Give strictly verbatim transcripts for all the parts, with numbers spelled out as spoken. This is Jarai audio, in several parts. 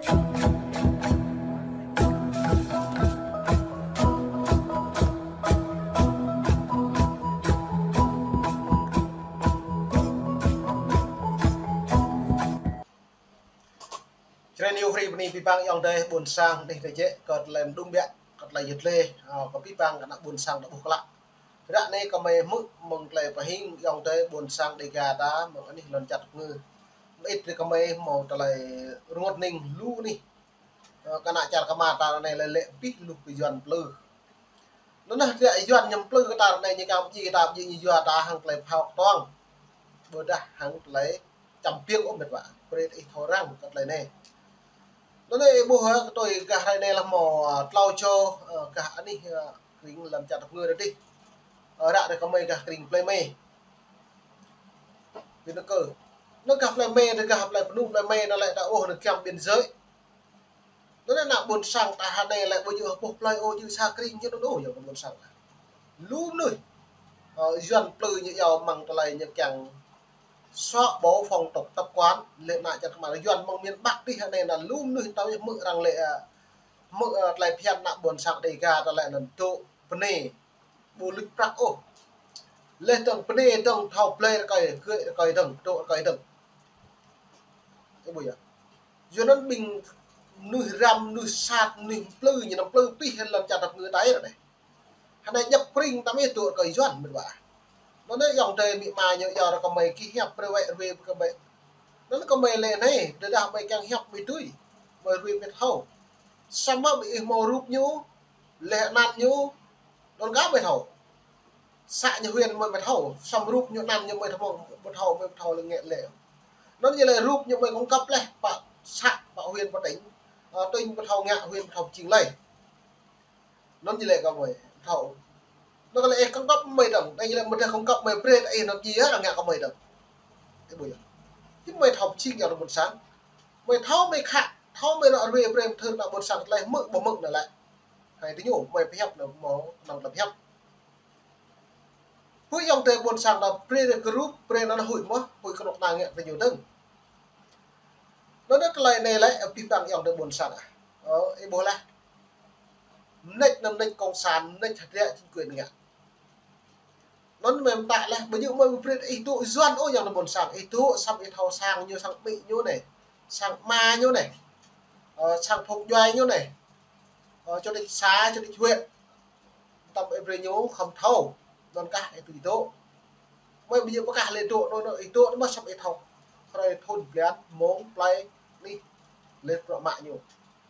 Črăn ñu hrih bơni pơpă ayŏng adơi ƀuôn sang anih tơjĕ kơ tơlơi mơdŭng biă, kơ tơlơi yơh lĕ, ơ, kơ pơpă kơ ană ƀuôn sang ta ƀuh klă. Ră anai kơmơi hmư̆ mơ̆ng tơlơi pơhing ayŏng adơi ƀuôn sang Dêga ta mơ̆ng anih lŏn čar tơpơngư. Mơit rơi kơmơi hmâo tơlơi rơngot hning lu anih. Ơ, kơ ană čar kơmơi ta anai lĕ lĕ pih lu kơ Yuan plư. Anŭn anai tơlơi Yuan ñu plư kơ ta anai ñu kiăng pơjing ta, pơjing ñu yua ta hăng tơlơi phao kơtuang. Ƀôdah hăng tơlơi čăm piêng ôh met wa. Brơi ih thâo răng kơ tơlơi anai. Anŭn anai ih ƀuh, ơ, kơ tui gah hrơi anai lĕ hmâo, ơ, tlâo čô, ơ, gah anih, ơ, krĭng lŏn čar tơpơngư adih. Ơ, ră rơi kơmơi gah krĭng plơi Me. Pơ anŭn kơ. Anŭn gah plơi Me, anŭn gah plơi Pơnu, plơi Me anŭn lĕ ta ôh anŭn kiăng biên giới. Anŭn anai ană ƀuôn sang ta hơnai lĕ ƀu djơ̆ pơ plơi ôh, djơ̆ sa krĭng djơ̆ anŭn ôh, yua kơ ƀuôn sang ta. Lu mơnuih. Ơ, Yuan plư ñu yua mơ̆ng tơlơi ñu kiăng xóa bỏ phong tục tập quán, lĕ ană čar kơmơi Yuan mơ̆ng miền Bắc adih hơnai anŭn lu mơnuih ta hmư̆ arăng lĕ, ơ, hmư̆, ơ, tơlơi phiăn ană ƀuôn sang Dêga ta lĕ anŭn dŏ bơnai. Ƀu luč prăk ôh. Lĕ dơ̆ng bơnai dơ̆ng thâo blơi rơkơi, gơ̆ rơkơi dơ̆ng, dŏ rơkơi dơ̆ng. Ơ, ƀu yơh. Yua anŭn ƀing mơnuih răm, mơnuih sat, mơnuih plư, ñu anăm plư pih hăng lŏn čar tơpơngư ta ră anai. Hơnai djŏp krĭng ta mơ̆ dŏ rơkơi Yuan met wa. Anŭn anai ayŏng adơi amĭ ama ñu yua ră kơmơi kih hiăp brơi wĕ rơwe kơmơi. Anŭn kơmơi lĕ anai, tơdah mơi kiăng hiăp mơi tui, mơi rơwe mơi thâo. Samơ̆ ih hmâo rup ñu, lĕ anăn ñu, anŭn kơ mơi thâo. Să ñu huyện mơi mơi thâo, samơ̆ rup ñu anăn ñu mơi thâo, mơi thâo, mơi thâo lĕ ngĕ lĕ. Anŭn ñu lĕ rup ñu mơi cung cấp lĕ, pă să, pă huyện, pă tỉnh. Ơ, tỉnh mơi thâo ngă, huyện mơi thâo pơjing lĕ. Anŭn ñu lĕ kơ mơi thâo. Anŭn kơ lĕ ih cung cấp mơi dơ̆ng, anŭn ñu lĕ mơi thâo cung cấp mơi brơi ih anŭn djơ̆ arăng ngă kơ mơi dơ̆ng. Ih ƀuh yơh. Ih mơi thâo pơjing yua ană ƀuôn sang. Mơi thâo mơi khă, thâo mơi ră rơwe brơi mơthưr ană ƀuôn sang tơlơi hmư̆ ƀu hmư̆ anŭn lĕ. Hai tơ ñu, mơi pơhiăp anŭn mơ̆, anŭn tơlơi pơhiăp. Huĭ ayŏng adơi ƀuôn sang ta brơi rơi kơ rup, brơi anŭn huĭ mơ̆, huĭ kơnuk kơna ngă tơ ñu dơ̆ng. Anŭn anai tơlơi anai lĕ, pơpă ayŏng adơi ƀuôn sang ah. Ơ, ih ƀuh lah. Mơneč anŭn mơneč cộng sản, mơneč hơdră chính quyền ngă. Anŭn mơ̆ mơtă lah, ƀu djơ̆ mơi brơi ih dŏ Yuan ôh ayŏng adơi ƀuôn sang, ih dŏ samơ̆ ih thâo sang ñu, sang amĭ ñu anai, sang ama ñu anai, ơ, sang phung djuai ñu anai, ơ, chủ tịch xã, chủ tịch huyện. Tơm ih brơi ñu khŏm thâo, anŭn kah ih tui dŏ. Mơi ƀu djơ̆ pơkah lĕ dŏ, anŭn, anŭn, ih dŏ anŭn mơ̆ samơ̆ ih thâo. Hrơi thun blan, mông, plơi, anih, lĕ bruă mă ñu.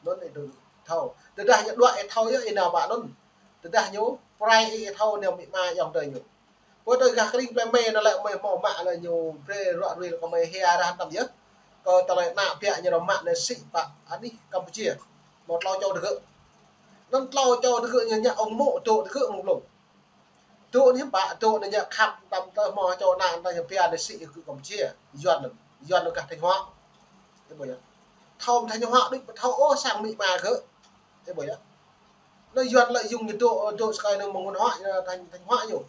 Anŭn ih dŏ thâo. Tơdah ñu đuaĭ ih thâo yơh ih nao pơ anŭn. Tơdah ñu pơrai ih thâo nao amĭ ama ayŏng adơi ñu. Pơ tui gah krĭng plơi Me anŭn lĕ mơi hmâo mă lĕ ñu brơi ră ruai lĕ kơ mơi hia rah tăm yơh. Kơ tơlơi ană biă ñu rơmă anai sĭ pă anih Campuchia. Hmâo tlâo čô tơgơ̆. Anŭn tlâo čô tơgơ̆ ñu ngă ung mô̆ dŏ tơgơ̆ mơ̆ng blung. Dŏ anai pă, dŏ anai ñu khăp tăm tơ hmâo čô ană tơ ñu biă anai sĭ kơ Campuchia. Yuan anŭn, Yuan anŭn gah Thanh Hóa. Ih ƀuh yơh. Thâo Thanh Hóa đôč ƀu thâo ôh sang amĭ ama gơ̆. Ih ƀuh yơh. Anŭn Yuan lĕ yŭng ñu dŏ, dŏ sơkai anŭn mơ̆ng văn hóa, ơ, Thanh, Thanh Hóa ñu.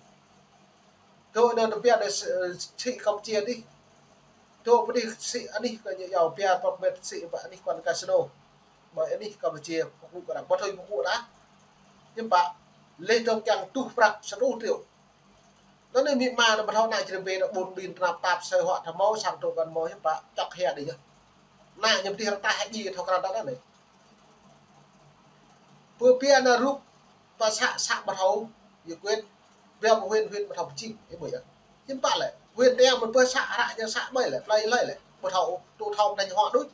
Dŏ anŭn tơbiă anŭn s-, ơ, sĭ Campuchia adih. Dŏ pơ adih sĭ anih kơ ñu yua biă pơmĕt sĭ pơ anih kuan casino. Ƀơi anih Campuchia pơkŭ kơ arăng. Ƀu thâo pơkŭ lah. Hiư̆m pă. Lĕ dơ̆ng kiăng tuh prăk sa rơtuh triệu. Anŭn anai amĭ ama anŭn ƀu thâo ană čơrơbê anŭn ƀun ƀin tơnap tap sơi huă thâo hmâo sang tŏ kăn hmâo hiư̆m pă čŏk hia đĭ yơh. Ană ñu pơdih ră tah hĕ djai thâo krăn tah anŭn anai. Pơ biă anŭn rup pơ să, să ƀu thâo, yua kơ biă pơ huyện, huyện ƀu thâo pơjing, ih ƀuh yơh. Hiư̆m pă lĕ, huyện tơngan mơ̆n pơ să, ră ñu să ƀai lĕ, plơi lơi lĕ, ƀu thâo, tŭ thâo mơ̆ng Thanh Hóa đôč.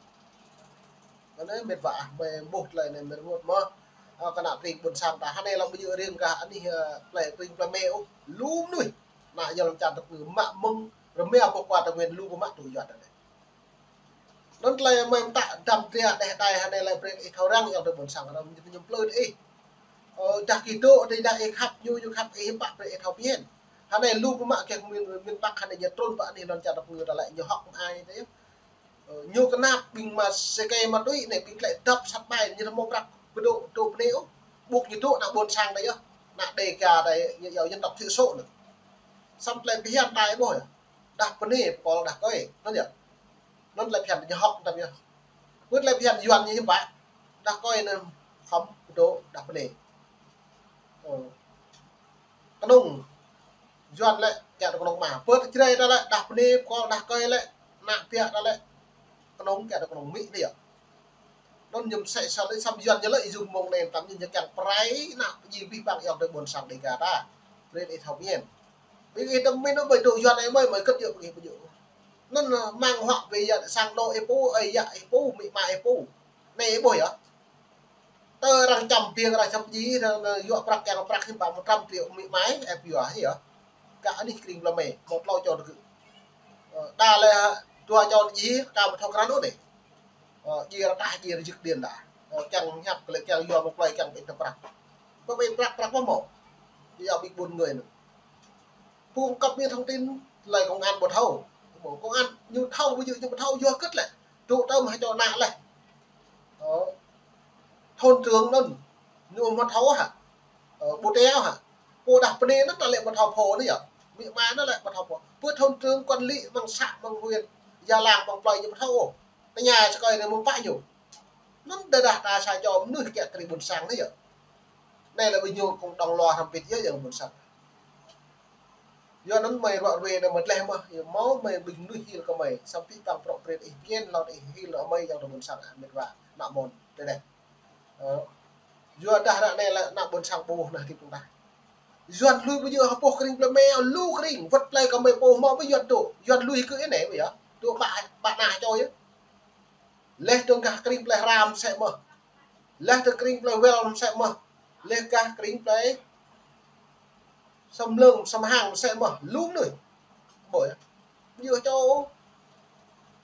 Anŭn anai met wa ah, mơi ƀuh tơlơi anai mơi rơngot mơ̆, ơ, kơ ană tring ƀuôn sang ta, hơnai lăm ƀu djơ̆ riêng gah anih, ơ, plơi tring plơi Me ôh, lu mơnuih. Ană yơh lăm čar tơpơngư mă mơ̆ng, rơmia pơ kua Tây Nguyên lu pơmă tui Yuan anai. Anŭn tơlơi mơi mơtă dăm tria đeh đai hơnai lĕ brơi ih thâo răng ayŏng adơi ƀuôn sang răm ñu plư ih. Ơ, dah kih dŏ, dah ih khăp ñu, ñu khăp ih hiư̆m pă brơi ih thâo phiăn. Hơnai lu pơmă kơ miền, miền Bắc hơnai ñu trŭn pơ anih lŏn čar tơpơngư ta lĕ ñu hŏk ai tơ yơh. Ơ, ñu kơnăp ƀing ma sĕ kê ma túy anai, ƀing klĕ dăp sat ƀai ñu hmâo prăk pơdŏ, dŏ bơnai ôh. Ƀuh ñu dŏ ană ƀuôn sang ta yơh. Ană Dêga ta yơh, ñu yua dân tộc thiểu số anŭn. Samơ̆ tơlơi phiăn ta ih ƀuh yơh. Đah bơnai, pơkŏl đah kơi. Anŭn yơh. Anŭn tơlơi phiăn ñu hŏk tăm yơh. Pơ tơlơi phiăn Yuan ñu hiư̆m pă. Đah kơi anŭn khŏm pơtô đah pơnê. Ơ. Kơnŭng Yuan lĕ kiăng tơ kơnŭng mă. Pơ tơčrê ta lĕ đah pơnê, pơkŏl đah kơi lĕ, ană ƀiă ta lĕ kơnŭng kiăng tơ kơnŭng mĭ anai yơh. Anŭn ñu mơsĕ sa lĕ săm Yuan ñu lĕ jum mông anai tam ñu kiăng prai ană pơjing abih bang ayŏng adơi ƀôn sang Dêga ta. Brơi ih thâo pơmĭn. Ƀing ih tơmĭn anŭn ƀơi dŏ Yuan ih mơi, mơi kơt yơh ƀing ih pơjing. Anŭn, ơ, mơ̆ng huă ƀing yă sang đô ih pô, ơi yă ih pô, amĭ ama ih pô. Anai ih ƀuh yơh. Tơ arăng čăm ƀing arăng čăm ji, arăng, arăng yua prăk kiăng prăk hiư̆m pă mơ̆ trăm triệu amĭ ama ih, ơ, pioh yơh. Kơ anih kring plơi mơi, mơ̆ tlâo čô tơgŭ. Ơ, đa lĕ dua čô ji, kơ mơ̆ thâo krăn ôh anai. Ơ, ji rơđah, ji rơjik điện đa. Ơ, kiăng hiăp kơ lĕ kiăng yua mơ̆ plơi kiăng ƀing tơ prăk. Ƀing prăk, prăk mơ̆ mơ̆. Ji yua ƀing ƀôn người anŭn. Phung cấp ƀing thông tin, tơlơi công an ƀu thâo. Công an ñu thâo, ƀu djơ̆ ñu ƀu thâo, yua kơt lĕ. Tŭ tơm hơčô ană lĕ. Ơ. Thôn trưởng anŭn, ñu mơ̆ thâo hă. Ơ, ƀu teo hă. Pô đah pơnê anŭn ta lĕ ƀu thâo pô anai yơh. Amĭ ama anŭn lĕ ƀu thâo pô. Pơ thôn trưởng quản lý mơ̆ng xã, mơ̆ng huyện, Gia Lang, mơ̆ng plơi ñu ƀu thâo ôh. Tơña sa kơi anai mơ̆ng pă ñu. Anŭn tơdah ta sa čô mơnuih kiăng kơ ƀôn sang anai yơh. Anai lĕ ƀing ñu kơnơ̆ng đŏng lua hrăm pĭt yơh ayŏng ƀôn sang. Yua anŭn mơi ruă ruê anai mơi tleh mơ̆, yua mơ̆ mơi ƀing mơnuih hil kơ mơi, săm pĭ păng prŏ prêt ih pơmĭn, lŏn ih hil lŏ mơi ayŏng adơi ƀôn sang ah, mĕt wa, ană mơ̆n, tơdeh. Ơ. Yua dah ră anai lĕ ană ƀôn sang ƀuh anai hơdip tơdah. Yuan lui ƀu djơ̆ hơpŏh kring plơi mơi, lu kring, wơ̆t plơi kơ mơi pô mơ̆ ƀu Yuan tŭ, Yuan lui kơ anai ƀu yơh, tŭ ƀă, ƀă ană čô yơh. Leh dơ̆ng gah kring plơi Hra mơsĕ mơ̆n. Leh dơ̆ng kring plơi Wel mơsĕ mơ̆n. Leh gah kring plơi Sơmlơ̆ng, Sơmhang mơsĕ mơ̆n. Lu mơnuih. Ƀuh yơh. Ƀu djơ̆ čô.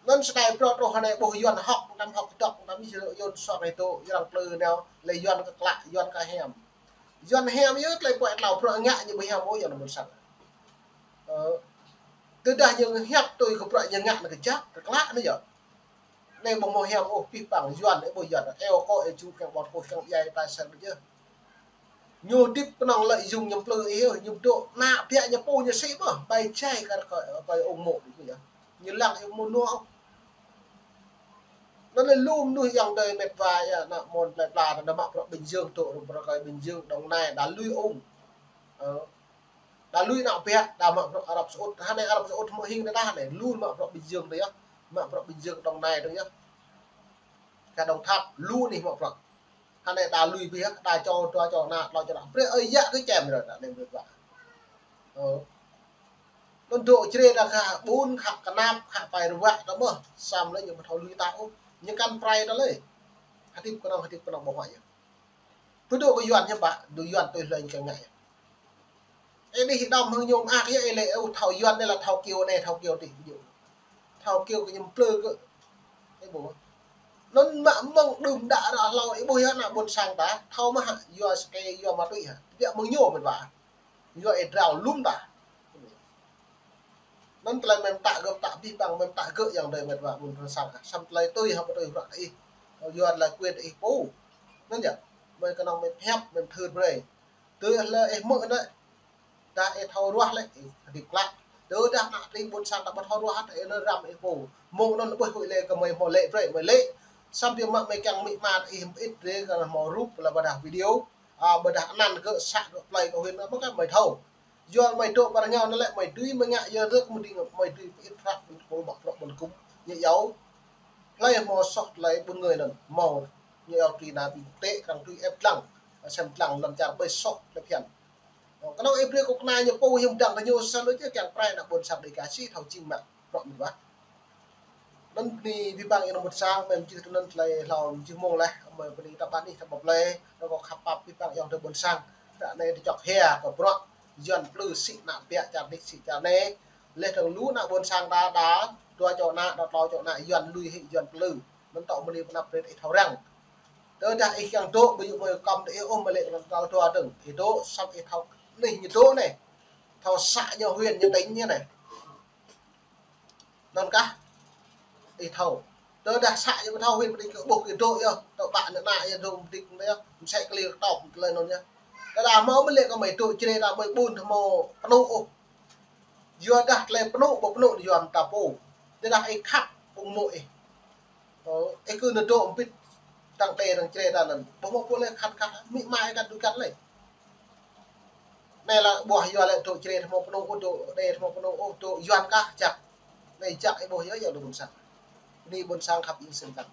Anŭn sơdai prŏ truh anai ƀuh Yuan hŏk, tam hŏk dŏ, tam ih Yuan suak ih tŭ, Yuan plư nao, lĕ Yuan kơ klă, Yuan kơ hiam. Yuan hiam yơh, tơlơi puai tlâo prŏ ngă ñu ƀu hiam ôh, Yuan ƀôn sang. Ơ, tơdah ñu hiăp tui kơ prŏ ñu ngă anai kơjăp, kơ klă anai yơh. Anai ƀu mơ̆ hiam ôh, pĭ păng Yuan, ơ ƀu Yuan, eo kơ, ơ ču kiăng ƀot kơ, kiăng djai tai sang yơh. Ñu hơdip kơnơ̆ng lĕ yŭng ñu plư ih, ñu dŏ, ană ƀiă ñu pô ñu sĭ mơ̆n, ƀai jai kar kơ, kơ ung mô̆ yơh. Ñu lăng ih mơ̆ nua. Anŭn lĕ lu mơnuih ayŏng adơi mĕt wa yơh, ană mơ̆n plơi pla, ană mă prŏ Bình Dương tŭ, rŭm prŏ kơi Bình Dương, Đồng Nai, đa lui ung. Ơ. Đa lui ană ƀiă, đa mă prŏ Arab Saudi. Hơnai Arab Saudi mơ̆ hing đa đa hơnai, lu mă prŏ Bình Dương tơ yơh. Mă prŏ Bình Dương Đồng Nai tơ yơh. Kơ Đồng Tháp, lu anih mă prŏ. Hơnai đa lui ƀiă, đa čô, dua čô ană, tlâo čô ană. Brơi ơi yă kơ čem ră anai mĕt wa. Ơ. Anŭn dŏ črê đa khă ƀun, khă kơnap, khă pai ruă tơ mơ̆n. Săm lĕ ñu ƀu thâo lui ta ôh. Ñu kăn prai ta lĕ. Hơdip kơnơ̆ng, hơdip kơnơ̆ng ƀu huă yơh. Pơdŏ kơ Yuan hiư̆m pă, dŏ Yuan tui hlơi ñu kiăng ngă yơh. Ơ, anih đom hăng ñu mơak yơh, ơ lĕ, ơ, thâo Yuan anai lĕ thâo kiêu anai, thâo kiêu tih, ƀu djơ̆. Thâo kiêu kơ ñu plư kơ. Ơ ƀuh. Anŭn mă mơ̆ng đưm đă ră hlâo, ơ ƀuh yơh ană ƀôn sang ta, thâo mơ̆ hă, yua sơkê, yua ma túy hă. Biă mơ̆ng ñu mĕt wa. Yua ih drao lŭm ta. Anŭn tơlơi mơ̆n ta gơ̆ ta pĭ păng mơ̆n ta gơ̆ ayŏng adơi mĕt wa ƀôn sang. Săm tơlơi tui hă pơtui bruă ih. Yua tơlơi quyền ih pô. Anŭn yơh. Mơi kơnơ̆ng mơi pơhiăp mơi thưr brơi. Tui lĕ ih mơ̆ anai. Dah ih thâo ruah lĕ ih hơdip klă. Tơdah ană tring ƀôn sang ta ƀu thâo ruah ta ih lĕ răm ih pô. Mơ̆ng anŭn ƀuh huĭ lĕ kơ mơi hmâo lĕ brơi mơi lĕ. Săm biă mă mơi kiăng amĭ ama ih mơit brơi kơ hmâo rup lĕ ƀôdah video. A, ƀôdah anăn kơ să kơ plơi kơ huyện kơ mơi thâo. Yua mơi dŏ pơ rơngiao anai lĕ mơi dưi mơi ngă yua rơ̆k mơ̆ng ding mơi dưi pơit prăk ƀôn kơmŭ mă prăk ƀôn kơmŭ. Ñu iâu. Hlơi hmâo soh tơlơi ƀôn ngơi anŭn hmâo. Ñu iâu tui ană ƀing tĕ krăng tui ĕp lăng. Sem lăng lăm čar ƀơi soh tơlơi phiăn. Kơnơ̆ng ih brơi kơ kơna ñu pô hiư̆m dăng kơ ñu sa lu čơ kiăng prai ană ƀôn sang Dêga sĭ thâo jing mă. Prŏ mĕt wa. Anŭn bơni pĭ păng ayŏng adơi ƀôn sang, mơi mơjưh tui anŭn tơlơi hlâo mơjưh mông leh, mơi bơni ta ƀă anih ta ƀă plơi, rơkâo khăp pap pĭ păng ayŏng adơi ƀôn sang. Ră anai tơčŏk hia kơ bruă, Yuan plư sĭ ană ƀiă čar anih sĭ čar anai, leh dơ̆ng lu ană ƀôn sang ta đa, dua čô ană, đa tlâo čô ană, Yuan lui hĭ Yuan plư. Anŭn tŏ mơni pơnăp brơi ih thâo răng. Tơdah ih kiăng dŏ, ƀu djơ̆ mơi kơ̆m tơ ih ôh mơi lĕ kơ tlâo dua dơ̆ng, ih dŏ, săm ih thâo anih ñu dŏ anai. Thâo să ñu huyện ñu tỉnh ñu anai. Anŭn kah ih thâo. Tơdah să yơh ƀu thâo huyện ƀu đĭ kơ ƀuh kơ dŏ yơh, tơƀă ană ană yơh dŏ ƀu đĭ kơ yơh, mơsĕ kơ li kơ tŏp tơlơi anŭn yơh. Tơdah hmâo mơi lĕ kơ mơi dŏ črê ta mơi ƀun hmâo pơnŭ ôh. Yua dah tơlơi pơnŭ ƀu pơnŭ yua mơta pô. Tơdah ih khăp ung mô̆ ih. Ơ, ih kơ nao dŏ ƀĭt tăng tê tăng čre ta anŭn. Ƀu hmâo pô lĕ khăn kah, mĭ mai kah dui kăn lĕ. Anai lah ƀuh yua lĕ dŏ čre ƀu hmâo pơnô ôh, dŏ đe ƀu hmâo pơnô ôh, dŏ Yuan kah jak. Anai jak ih ƀuh yơh, yơh dŏ ƀôn sang. Anai ƀôn sang khăp ih sĭn kăn.